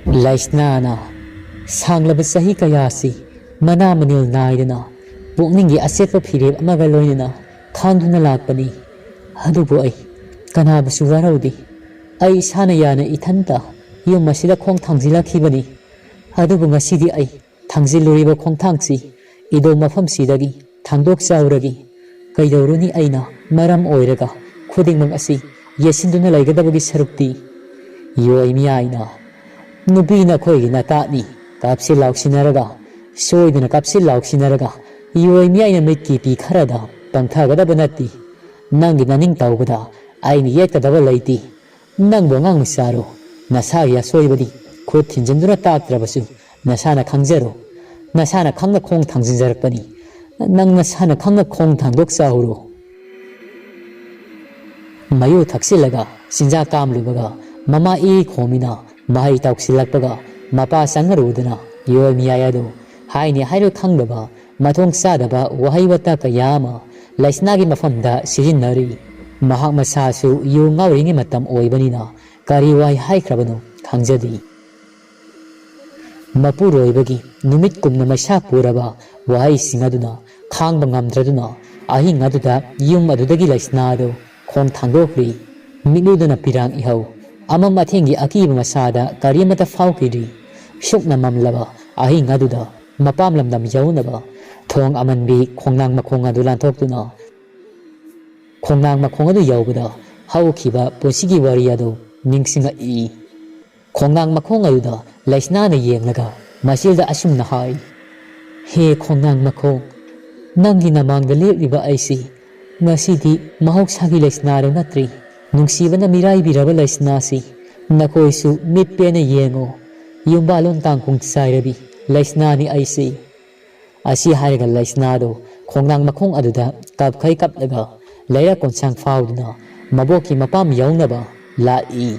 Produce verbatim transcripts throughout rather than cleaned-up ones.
ꯂꯩꯁꯅꯥꯅ ꯁꯥꯡꯂꯕ ꯆꯍꯤ ꯀꯌꯥꯁꯤ ꯃꯅꯥ ꯃꯅꯤꯜ ꯅꯥꯏꯗꯅ ꯄꯨꯛꯅꯤꯡꯒꯤ ꯑꯆꯦꯠꯄ ꯐꯤꯔꯦꯞ ꯑꯃꯒ ꯂꯣꯏꯅꯅ ꯈꯥꯡꯗꯨꯅ ꯂꯥꯛꯄꯅꯤ꯫ ꯑꯗꯨꯕꯨ ꯑꯩ ꯀꯅꯥꯕꯨꯁꯨ ꯋꯥꯔꯧꯗꯦ꯫ ꯑꯩ ꯏꯁꯥꯅ ꯌꯥꯅ ꯏꯊꯟꯇ ꯌꯨꯝ ꯑꯁꯤꯗ ꯈꯣꯡ ꯊꯥꯡꯖꯤꯜꯂꯛꯈꯤꯕꯅꯤ꯫ ꯑꯗꯨꯕꯨ ꯉꯁꯤꯗꯤ ꯑꯩ ꯊꯥꯡꯖꯤꯜꯂꯨꯔꯤꯕ ꯈꯣꯡꯊꯥꯡꯁꯤ ꯏꯗꯣꯝ ꯃꯐꯝꯁꯤꯗꯒꯤ ꯊꯥꯡꯗꯣꯛꯆꯍꯧꯔꯒꯦ꯫ ꯀꯩꯗꯧꯔꯨꯅꯤ, ꯑꯩꯅ ꯃꯔꯝ ꯑꯣꯏꯔꯒ ꯈꯨꯗꯤꯡꯃꯛ ꯑꯁꯤ ꯌꯦꯠꯁꯤꯟꯗꯨꯅ ꯂꯩꯒꯗꯕꯒꯤ ꯁꯔꯨꯛꯇꯤ? ꯌꯣꯏ ꯃꯤꯌꯥꯏꯅ, ꯅꯨꯄꯤ ꯅꯈꯣꯏꯒꯤ ꯅꯇꯥꯠꯅꯤ, ꯀꯥꯞꯁꯤ ꯂꯥꯎꯁꯤꯟꯅꯔꯒ, ꯁꯣꯏꯗꯅ ꯀꯥꯞꯁꯤ ꯂꯥꯎꯁꯤꯟꯅꯔꯒ ꯌꯣꯏ ꯃꯤꯌꯥꯏꯅ ꯃꯤꯠꯀꯤ ꯄꯤ ꯈꯔꯗ ꯄꯪꯊꯒꯗꯕ ꯅꯠꯇꯦ꯫ ꯅꯪꯒꯤ ꯅꯅꯤꯡ ꯇꯧꯕꯗ ꯑꯩꯅ ꯌꯦꯠꯀꯗꯕ ꯂꯩꯇꯦ꯫ ꯅꯪꯕꯨ ꯑꯉꯥꯡ ꯃꯆꯥꯔꯣ? ꯅꯁꯥꯒꯤ ꯑꯁꯣꯏꯕꯗꯤ ꯈꯨꯠ ꯊꯤꯟꯖꯤꯟꯗꯨꯅ ꯇꯥꯛꯇ꯭ꯔꯕꯁꯨ ꯅꯁꯥꯅ ꯈꯪꯖꯔꯣ꯫ ꯅꯁꯥꯅ ꯈꯪꯅ ꯈꯣꯡ ꯊꯥꯡꯖꯤꯟꯖꯔꯛꯄꯅꯤ꯫ ꯅꯪ ꯅꯁꯥꯅ ꯈꯪꯅ ꯈꯣꯡ ꯊꯥꯡꯗꯣꯛꯆꯍꯧꯔꯣ꯫ ꯃꯌꯨ ꯊꯛꯆꯤꯜꯂꯒ ꯆꯤꯟꯖꯥꯛ ꯀꯥꯝꯂꯨꯕꯒ ꯃꯃꯥ ꯏ ꯈꯣꯝꯃꯤꯅ ꯃꯍꯩ ꯇꯧꯁꯤꯜꯂꯛꯄꯒ ꯃꯄꯥ ꯆꯪꯉꯔꯨꯗꯅ ꯌꯣꯏ ꯃꯤꯌꯥꯏ ꯑꯗꯨ ꯍꯥꯏꯅꯤ ꯍꯥꯏꯔꯣꯏ ꯈꯪꯗꯕ ꯃꯊꯣꯡ ꯆꯥꯗꯕ ꯋꯥꯍꯩ ꯋꯥꯇꯥ ꯀꯌꯥ ꯑꯃ ꯂꯩꯁꯅꯥꯒꯤ ꯃꯐꯝꯗ ꯁꯤꯖꯤꯟꯅꯔꯤ꯫ ꯃꯍꯥꯛ ꯃꯁꯥꯁꯨ ꯌꯨ ꯉꯥꯎꯔꯤꯉꯩ ꯃꯇꯝ ꯑꯣꯏꯕꯅꯤꯅ ꯀꯔꯤ ꯋꯥꯍꯩ ꯍꯥꯏꯈ꯭ꯔꯕꯅꯣ ꯈꯪꯖꯗꯦ꯫ ꯃꯄꯨꯔꯣꯏꯕꯒꯤ ꯅꯨꯃꯤꯠ ꯀꯨꯝꯅ ꯃꯩꯁꯥ ꯄꯨꯔꯕ ꯋꯥꯍꯩꯁꯤꯡ ꯑꯗꯨꯅ ꯈꯥꯡꯕ ꯉꯝꯗ꯭ꯔꯗꯨꯅ ꯑꯍꯤꯡ ꯑꯗꯨꯗ ꯌꯨꯝ ꯑꯗꯨꯗꯒꯤ ꯂꯩꯁꯅꯥ ꯑꯗꯨ ꯈꯣꯡ ꯊꯥꯡꯗꯣꯛꯈ꯭ꯔꯤ꯫ ꯃꯤꯠꯂꯨꯗꯅ ꯄꯤꯔꯥꯡ ꯏꯍꯧ ꯑꯃꯝ ꯑꯊꯦꯡꯒꯤ ꯑꯀꯤꯕ ꯃꯁꯥꯗ ꯀꯔꯤꯃꯠꯇ ꯐꯥꯎꯈꯤꯗ꯭ꯔꯤ꯫ ꯁꯨꯛꯅ ꯃꯝꯂꯕ ꯑꯍꯤꯡ ꯑꯗꯨꯗ ꯃꯄꯥꯝ ꯂꯝꯗꯝ ꯌꯧꯅꯕ ꯊꯣꯡ ꯑꯃꯟꯕꯤ ꯈꯣꯡꯅꯥꯡ ꯃꯈꯣꯡ ꯑꯗꯨ ꯂꯥꯟꯊꯣꯛꯇꯨꯅ ꯈꯣꯡꯅꯥꯡ ꯃꯈꯣꯡ ꯑꯗꯨ ꯌꯧꯕꯗ ꯍꯧꯈꯤꯕ ꯄꯨꯟꯁꯤꯒꯤ ꯋꯥꯔꯤ ꯑꯗꯨ ꯅꯤꯡꯁꯤꯡꯂꯛꯏ꯫ ꯈꯣꯡꯅꯥꯡ ꯃꯈꯣꯡ ꯑꯗꯨꯗ ꯂꯩꯁꯅꯥꯅ ꯌꯦꯡꯂꯒ ꯃꯆꯤꯜꯗ ꯑꯁꯨꯝꯅ ꯍꯥꯏ, "ꯍꯦ ꯈꯣꯡꯅꯥꯡ ꯃꯈꯣꯡ, ꯅꯪꯒꯤ ꯅꯃꯥꯡꯗ ꯂꯦꯞꯂꯤꯕ ꯑꯩꯁꯤ ꯉꯁꯤꯗꯤ ꯃꯍꯧꯁꯥꯒꯤ ꯂꯩꯁꯅꯥꯗꯨ ꯅꯠꯇ꯭ꯔꯤ꯫ ꯅꯨꯡꯁꯤꯕꯅ ꯃꯤꯔꯥꯏꯕꯤꯔꯕ ꯂꯩꯁꯅꯥꯁꯤ, ꯅꯈꯣꯏꯁꯨ ꯃꯤꯠ ꯄꯦꯟꯅ ꯌꯦꯡꯉꯨ꯫ ꯌꯨꯝꯕꯥꯂꯣꯟ ꯇꯥꯡꯈꯨꯜ ꯆꯥꯏꯔꯕꯤ ꯂꯩꯁꯅꯥꯅꯤ ꯑꯩꯁꯤ"꯫ ꯑꯁꯤ ꯍꯥꯏꯔꯒ ꯂꯩꯁꯅꯥꯗꯨ ꯈꯣꯡꯅꯥꯡ ꯃꯈꯣꯡ ꯑꯗꯨꯗ ꯀꯞꯈꯩ ꯀꯞꯂꯒ ꯂꯩꯔꯛ ꯀꯣꯟꯁꯥꯡ ꯐꯥꯎꯗꯨꯅ ꯃꯕꯣꯛꯀꯤ ꯃꯄꯥꯝ ꯌꯧꯅꯕ ꯂꯥꯛꯏ꯫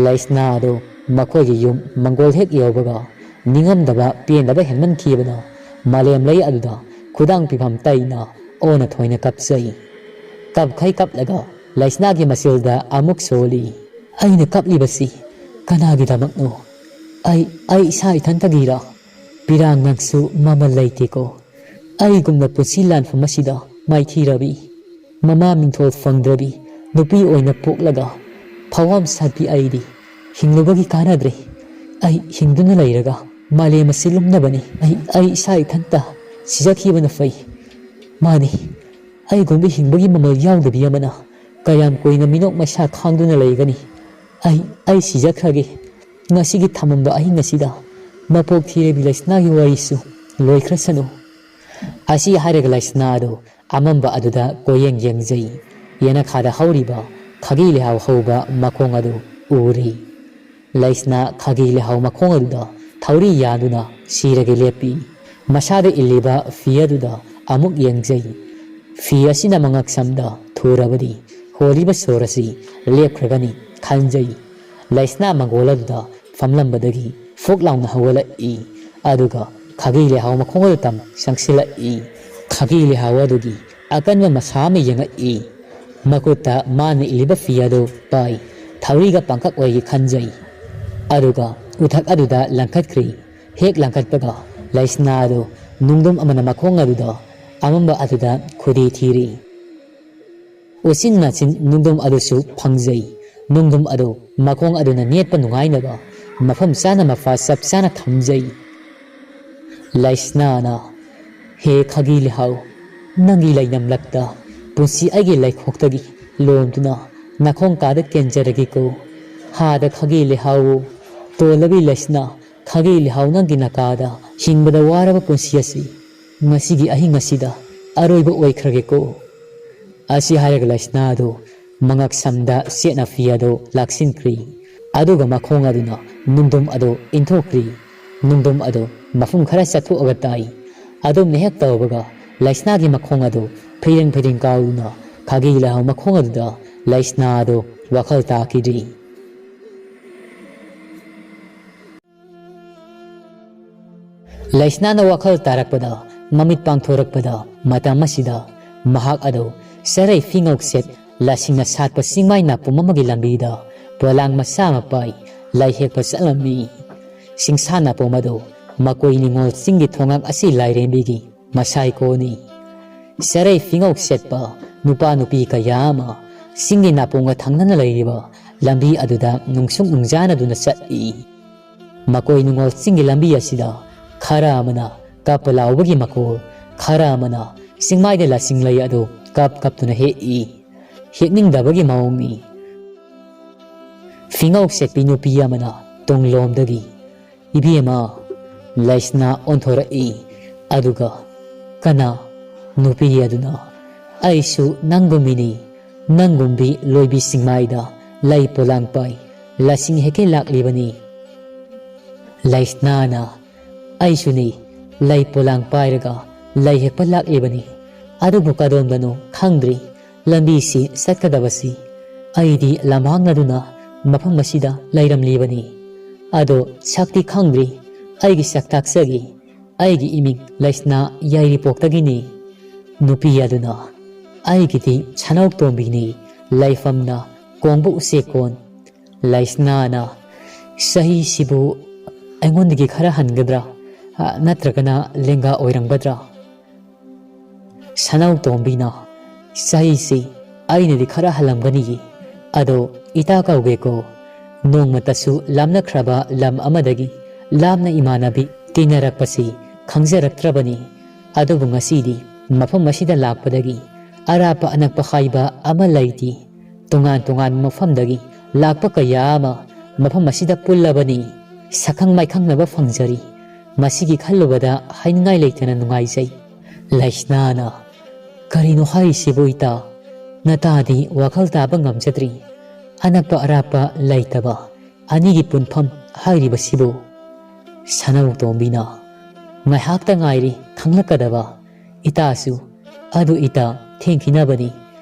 ꯂꯩꯁꯅꯥ ꯑꯗꯨ ꯃꯈꯣꯏꯒꯤ ꯌꯨꯝ ꯃꯪꯒꯣꯜ ꯍꯦꯛ ꯌꯧꯕꯒ ꯅꯤꯡꯉꯝꯗꯕ ꯄꯦꯟꯗꯕ ꯍꯦꯟꯃꯟꯈꯤꯕꯅ ꯃꯥꯂꯦꯝ ꯂꯩ ꯑꯗꯨꯗ ꯈꯨꯗꯥꯡ ꯄꯤꯐꯝ ꯇꯩꯅ ꯑꯣꯟꯅ ꯊꯣꯏꯅ ꯀꯞꯆꯩ꯫ ꯀꯞꯈꯩ ꯀꯞꯂꯒ ꯂꯩꯁꯅꯥꯒꯤ ꯃꯆꯤꯜꯗ ꯑꯃꯨꯛ ꯁꯣꯜꯂꯤ꯫ ꯑꯩꯅ ꯀꯞꯂꯤꯕꯁꯤ ꯀꯅꯥꯒꯤꯗꯃꯛꯅꯣ? ꯑꯩ, ꯑꯩ ꯏꯁꯥ ꯏꯊꯟꯇꯒꯤꯔ? ꯄꯤꯔꯥꯡ ꯅꯪꯁꯨ ꯃꯃꯜ ꯂꯩꯇꯦꯀꯣ꯫ ꯑꯩꯒꯨꯝꯅ ꯄꯨꯟꯁꯤ ꯂꯥꯟꯐꯝ ꯑꯁꯤꯗ ꯃꯥꯏꯊꯤꯔꯕꯤ, ꯃꯃꯥ ꯃꯤꯡꯊꯣꯜ ꯐꯪꯗ꯭ꯔꯕꯤ ꯅꯨꯄꯤ ꯑꯣꯏꯅ ꯄꯣꯛꯂꯒ ꯐꯋꯥꯝ ꯁꯥꯠꯄꯤ ꯑꯩꯗꯤ ꯍꯤꯡꯂꯨꯕꯒꯤ ꯀꯥꯟꯅꯗ꯭ꯔꯦ꯫ ꯑꯩ ꯍꯤꯡꯗꯨꯅ ꯂꯩꯔꯒ ꯃꯥꯂꯦꯝ ꯑꯁꯤ ꯂꯨꯝꯅꯕꯅꯤ꯫ ꯑꯩ, ꯑꯩ ꯏꯁꯥ ꯏꯊꯟꯇ ꯁꯤꯖꯈꯤꯕꯅ ꯐꯩ꯫ ꯃꯥꯅꯤ, ꯑꯩꯒꯨꯝꯕ ꯍꯤꯡꯕꯒꯤ ꯃꯃꯜ ꯌꯥꯎꯗꯕꯤ ꯑꯃꯅ ꯀꯌꯥꯝ ꯀꯨꯏꯅ ꯃꯤꯅꯣꯛ ꯃꯩꯁꯥ ꯈꯥꯡꯗꯨꯅ ꯂꯩꯒꯅꯤ? ꯑꯩ, ꯑꯩ ꯁꯤꯖꯈ꯭ꯔꯒꯦ꯫ ꯉꯁꯤꯒꯤ ꯊꯝꯃꯝꯕ ꯑꯍꯤꯡ ꯑꯁꯤꯗ ꯃꯄꯣꯛ ꯊꯤꯔꯕꯤ ꯂꯩꯁꯅꯥꯒꯤ ꯋꯥꯔꯤꯁꯨ ꯂꯣꯏꯈ꯭ꯔꯁꯅꯨ꯫ ꯑꯁꯤ ꯍꯥꯏꯔꯒ ꯂꯩꯁꯅꯥ ꯑꯗꯨ ꯑꯃꯝꯕ ꯑꯗꯨꯗ ꯀꯣꯌꯦꯡ ꯌꯦꯡꯖꯩ꯫ ꯌꯦꯅꯈꯥꯗ ꯍꯧꯔꯤꯕ ꯈꯥꯒꯤ ꯂꯩꯍꯥꯎ ꯍꯧꯕ ꯃꯈꯣꯡ ꯑꯗꯨ ꯎꯔꯤ꯫ ꯂꯩꯁꯅꯥ ꯈꯥꯒꯤ ꯂꯩꯍꯥꯎ ꯃꯈꯣꯡ ꯑꯗꯨꯗ ꯊꯧꯔꯤ ꯌꯥꯟꯗꯨꯅ ꯁꯤꯔꯒ ꯂꯦꯞꯄꯤ꯫ ꯃꯁꯥꯗ ꯏꯜꯂꯤꯕ ꯐꯤ ꯑꯗꯨꯗ ꯑꯃꯨꯛ ꯌꯦꯡꯖꯩ꯫ ꯐꯤ ꯑꯁꯤꯅ ꯃꯉꯛꯁꯝꯗ ꯊꯨꯔꯕꯗꯤ ꯍꯣꯜꯂꯤꯕ ꯁꯣꯔ ꯑꯁꯤ ꯂꯦꯞꯈ꯭ꯔꯒꯅꯤ ꯈꯟꯖꯩ꯫ ꯂꯩꯁꯅꯥ ꯃꯪꯒꯣꯜ ꯑꯗꯨꯗ ꯐꯝꯂꯝꯕꯗꯒꯤ ꯐꯨꯛ ꯂꯥꯎꯅ ꯍꯧꯒꯠꯂꯛꯏ꯫ ꯑꯗꯨꯒ ꯈꯥꯒꯤ ꯂꯩꯍꯥꯎ ꯃꯈꯣꯡ ꯑꯗꯨ ꯇꯝ ꯆꯪꯁꯤꯜꯂꯛꯏ꯫ ꯈꯥꯒꯤ ꯂꯩꯍꯥꯎ ꯑꯗꯨꯒꯤ ꯑꯀꯟꯕ ꯃꯁꯥ ꯑꯃ ꯌꯦꯡꯉꯛꯏ꯫ ꯃꯈꯨꯠꯇ ꯃꯥꯅ ꯏꯜꯂꯤꯕ ꯐꯤ ꯑꯗꯨ ꯄꯥꯏ꯫ ꯊꯧꯔꯤꯒ ꯄꯪꯀꯛ ꯑꯣꯏꯒꯦ ꯈꯟꯖꯩ꯫ ꯑꯗꯨꯒ ꯎꯊꯛ ꯑꯗꯨꯗ ꯂꯪꯈꯠꯈ꯭ꯔꯤ꯫ ꯍꯦꯛ ꯂꯪꯈꯠꯄꯒ ꯂꯩꯁꯅꯥ ꯑꯗꯨ ꯅꯨꯡꯗꯨꯝ ꯑꯃꯅ ꯃꯈꯣꯡ ꯑꯗꯨꯗ ꯑꯃꯝꯕ ꯑꯗꯨꯗ ꯈꯨꯗꯤ ꯊꯤꯔꯤ꯫ ꯎꯆꯤꯟ ꯅꯥꯆꯤꯟ ꯅꯨꯡꯗꯨꯝ ꯑꯗꯨꯁꯨ ꯐꯪꯖꯩ꯫ ꯅꯨꯡꯗꯨꯝ ꯑꯗꯨ ꯃꯈꯣꯡ ꯑꯗꯨꯅ ꯅꯦꯠꯄ ꯅꯨꯡꯉꯥꯏꯅꯕ ꯃꯐꯝ ꯆꯥꯅ ꯃꯐꯥ ꯆꯞ ꯆꯥꯅ ꯊꯝꯖꯩ꯫ ꯂꯩꯁꯅꯥꯅ, "ꯍꯦ ꯈꯥꯒꯤ ꯂꯩꯍꯥꯎ, ꯅꯪꯒꯤ ꯂꯩꯅꯝꯂꯛꯇ ꯄꯨꯟꯁꯤ ꯑꯩꯒꯤ ꯂꯩꯈꯣꯛꯇꯒꯤ ꯂꯣꯝꯗꯨꯅ ꯅꯈꯣꯡ ꯀꯥꯗ ꯀꯦꯟꯖꯔꯒꯦꯀꯣ꯫ ꯍꯥꯗ ꯈꯥꯒꯤ ꯂꯩꯍꯥꯎ, ꯇꯣꯜꯂꯕꯤ ꯂꯩꯁꯅꯥ, ꯈꯥꯒꯤ ꯂꯩꯍꯥꯎ ꯅꯪꯒꯤ ꯅꯀꯥꯗ ꯍꯤꯡꯕꯗ ꯋꯥꯔꯕ ꯄꯨꯟꯁꯤ ꯑꯁꯤ ꯉꯁꯤꯒꯤ ꯑꯍꯤꯡ ꯑꯁꯤꯗ ꯑꯔꯣꯏꯕ ꯑꯣꯏꯈ꯭ꯔꯒꯦꯀꯣ"꯫ ꯑꯁꯤ ꯍꯥꯏꯔꯒ ꯂꯩꯁꯅꯥ ꯑꯗꯨ ꯃꯉꯛꯁꯝꯗ ꯁꯦꯠꯅ ꯐꯤ ꯑꯗꯨ ꯂꯥꯛꯁꯤꯟꯈ꯭ꯔꯤ꯫ ꯑꯗꯨꯒ ꯃꯈꯣꯡ ꯑꯗꯨꯅ ꯅꯨꯡꯗꯨꯝ ꯑꯗꯨ ꯏꯟꯊꯣꯛꯈ꯭ꯔꯤ꯫ ꯅꯨꯡꯗꯨꯝ ꯑꯗꯨ ꯃꯐꯝ ꯈꯔ ꯆꯠꯊꯣꯛꯑꯒ ꯇꯥꯏ꯫ ꯑꯗꯨꯝꯅ ꯍꯦꯛ ꯇꯧꯕꯒ ꯂꯩꯁꯅꯥꯒꯤ ꯃꯈꯣꯡ ꯑꯗꯨ ꯐꯩꯔꯦꯡ ꯐꯩꯔꯦꯡ ꯀꯥꯎꯗꯨꯅ ꯈꯥꯒꯤ ꯂꯩꯍꯥꯎ ꯃꯈꯣꯡ ꯑꯗꯨꯗ ꯂꯩꯁꯅꯥ ꯑꯗꯨ ꯋꯥꯈꯜ ꯇꯥꯈꯤꯗ꯭ꯔꯤ꯫ ꯂꯩꯁꯅꯥꯅ ꯋꯥꯈꯜ ꯇꯥꯔꯛꯄꯗ, ꯃꯃꯤꯠ ꯄꯥꯡꯊꯣꯔꯛꯄꯗ, ꯃꯇꯝ ꯑꯁꯤꯗ ꯃꯍꯥꯛ ꯑꯗꯨ ꯆꯔꯩ ꯐꯤꯉꯧꯁꯦꯠ ꯂꯁꯤꯡꯅ ꯁꯥꯠꯄ ꯆꯤꯡꯃꯥꯏ ꯅꯥꯄꯨꯝ ꯑꯃꯒꯤ ꯂꯝꯕꯤꯗ ꯄꯣꯂꯥꯡ ꯃꯆꯥ ꯑꯃ ꯄꯥꯏ ꯂꯩ ꯍꯦꯛꯄ ꯆꯠꯂꯝꯃꯤ꯫ ꯁꯤꯡꯁꯥ ꯅꯥꯄꯣꯝ ꯑꯗꯨ ꯃꯀꯣꯏ ꯅꯤꯉꯣꯜ ꯆꯤꯡꯒꯤ ꯊꯣꯡꯉꯥꯛ ꯑꯁꯤ ꯂꯥꯏꯔꯦꯝꯕꯤꯒꯤ ꯃꯁꯥꯏꯀꯣꯅꯤ꯫ ꯁꯔꯩ ꯐꯤꯉꯧ ꯁꯦꯠꯄ ꯅꯨꯄꯥ ꯅꯨꯄꯤ ꯀꯌꯥ ꯑꯃ ꯆꯤꯡꯒꯤ ꯅꯥꯄꯣꯝꯒ ꯊꯪꯅꯅ ꯂꯩꯔꯤꯕ ꯂꯝꯕꯤ ꯑꯗꯨꯗ ꯅꯨꯡꯁꯨꯛ ꯅꯨꯡꯖꯥꯅꯗꯨꯅ ꯆꯠꯂꯤ꯫ ꯃꯀꯣꯏ ꯅꯤꯉꯣꯜ ꯆꯤꯡꯒꯤ ꯂꯝꯕꯤ ꯑꯁꯤꯗ ꯈꯔ ꯑꯃꯅ ꯀꯞꯄ ꯂꯥꯎꯕꯒꯤ ꯃꯈꯣꯜ, ꯈꯔ ꯑꯃꯅ ꯆꯤꯡꯃꯥꯏꯗ ꯂꯁꯤꯡ ꯂꯩ ꯑꯗꯨ ꯀꯞ ꯀꯞꯇꯨꯅ ꯍꯦꯛꯏ꯫ ꯍꯦꯛꯅꯤꯡꯗꯕꯒꯤ ꯃꯑꯣꯡꯅꯤ꯫ ꯐꯤꯉꯧ ꯁꯦꯠꯄꯤ ꯅꯨꯄꯤ ꯑꯃꯅ ꯇꯨꯡꯂꯣꯝꯗꯒꯤ, "ꯏꯕꯦꯝꯃ," ꯂꯩꯁꯅꯥ ꯑꯣꯟꯊꯣꯔꯛꯏ꯫ ꯑꯗꯨꯒ ꯀꯅꯥ? ꯅꯨꯄꯤ ꯑꯗꯨꯅ, "ꯑꯩꯁꯨ ꯅꯪꯒꯨꯝꯃꯤꯅꯤ, ꯅꯪꯒꯨꯝꯕꯤ ꯂꯣꯏꯕꯤ ꯆꯤꯡꯃꯥꯏꯗ ꯂꯩ ꯄꯣꯂꯥꯡ ꯄꯥꯏ, ꯂꯁꯤꯡ ꯍꯦꯛꯀꯦ ꯂꯥꯛꯂꯤꯕꯅꯤ꯫" ꯂꯩꯁꯅꯥꯅ, "ꯑꯩꯁꯨꯅꯤ, ꯂꯩ ꯄꯣꯂꯥꯡ ꯄꯥꯏꯔꯒ ꯂꯩ ꯍꯦꯛꯄ ꯂꯥꯛꯂꯤꯕꯅꯤ꯫ ꯑꯗꯨꯕꯨ ꯀꯗꯣꯝꯗꯅꯣ ꯈꯪꯗ꯭ꯔꯤ ꯂꯝꯕꯤꯁꯤ ꯆꯠꯀꯗꯕꯁꯤ꯫ ꯑꯩꯗꯤ ꯂꯝꯍꯥꯡꯅꯗꯨꯅ ꯃꯐꯝ ꯑꯁꯤꯗ ꯂꯩꯔꯝꯂꯤꯕꯅꯤ꯫ ꯑꯗꯣ ꯁꯛꯇꯤ ꯈꯪꯗ꯭ꯔꯤ꯫ ꯑꯩꯒꯤ ꯁꯛ ꯇꯥꯛꯆꯒꯦ꯫ ꯑꯩꯒꯤ ꯏꯃꯤꯡ ꯂꯩꯁꯅꯥ ꯌꯥꯏꯔꯤꯄꯣꯛꯇꯒꯤꯅꯤ꯫" ꯅꯨꯄꯤ ꯑꯗꯨꯅ, "ꯑꯩꯒꯤꯗꯤ ꯁꯅꯥꯎꯇꯣꯝꯕꯤꯅꯤ, ꯂꯩꯐꯝꯅ ꯀꯣꯡꯕ ꯎꯆꯦꯛꯀꯣꯟ꯫" ꯂꯩꯁꯅꯥꯅ, "ꯆꯍꯤꯁꯤꯕꯨ ꯑꯩꯉꯣꯟꯗꯒꯤ ꯈꯔ ꯍꯟꯒꯗ꯭ꯔꯥ? ꯑ, ꯅꯠꯇ꯭ꯔꯒꯅ ꯂꯦꯡꯒꯥ ꯑꯣꯏꯔꯝꯒꯗ꯭ꯔꯥ?" ꯁꯅꯥꯎꯇꯣꯝꯕꯤꯅ, "ꯆꯍꯤꯁꯤ ꯑꯩꯅꯗꯤ ꯈꯔ ꯍꯜꯂꯝꯒꯅꯤꯌꯦ꯫ ꯑꯗꯣ ꯏꯇꯥ ꯀꯧꯒꯦꯀꯣ꯫ ꯅꯣꯡꯃꯇꯁꯨ ꯂꯥꯞꯅꯈ꯭ꯔꯕ ꯂꯝ ꯑꯃꯗꯒꯤ ꯂꯥꯞꯅ ꯏꯃꯥꯟꯅꯕꯤ ꯇꯤꯟꯅꯔꯛꯄꯁꯤ ꯈꯪꯖꯔꯛꯇ꯭ꯔꯕꯅꯤ꯫ ꯑꯗꯨꯕꯨ ꯉꯁꯤꯗꯤ ꯃꯐꯝ ꯑꯁꯤꯗ ꯂꯥꯛꯄꯗꯒꯤ ꯑꯔꯥꯞꯄ ꯑꯅꯛꯄ ꯍꯥꯏꯕ ꯑꯃ ꯂꯩꯇꯦ꯫ ꯇꯣꯉꯥꯟ ꯇꯣꯉꯥꯟꯕ ꯃꯐꯝꯗꯒꯤ ꯂꯥꯛꯄ ꯀꯌꯥ ꯑꯃ ꯃꯐꯝ ꯑꯁꯤꯗ ꯄꯨꯜꯂꯕꯅꯤ꯫ ꯁꯛꯈꯪ ꯃꯥꯏꯈꯪꯅꯕ ꯐꯪꯖꯔꯤ꯫ ꯃꯁꯤꯒꯤ ꯈꯜꯂꯨꯕꯗ ꯍꯥꯏꯅꯤꯡꯉꯥꯏ ꯂꯩꯇꯅ ꯅꯨꯡꯉꯥꯏꯖꯩ꯫" ꯂꯩꯁꯅꯥꯅ, "ꯀꯔꯤꯅꯣ ꯍꯥꯏꯔꯤꯁꯤꯕꯨ ꯏꯇꯥ? ꯅꯇꯥꯗꯤ ꯋꯥꯈꯜ ꯇꯥꯕ ꯉꯝꯖꯗ꯭ꯔꯤ꯫ ꯑꯅꯛꯄ ꯑꯔꯥꯞꯄ ꯂꯩꯇꯕ ꯑꯅꯤꯒꯤ ꯄꯨꯟꯐꯝ ꯍꯥꯏꯔꯤꯕꯁꯤꯕꯨ?" ꯁꯅꯥꯇꯣꯝꯕꯤꯅ, "ꯉꯥꯏꯍꯥꯛꯇ ꯉꯥꯏꯔꯤ ꯈꯪꯂꯛꯀꯗꯕ꯫ ꯏꯇꯥꯁꯨ ꯑꯗꯨ ꯏꯇꯥ ꯊꯦꯡꯈꯤꯅꯕꯅꯤ꯫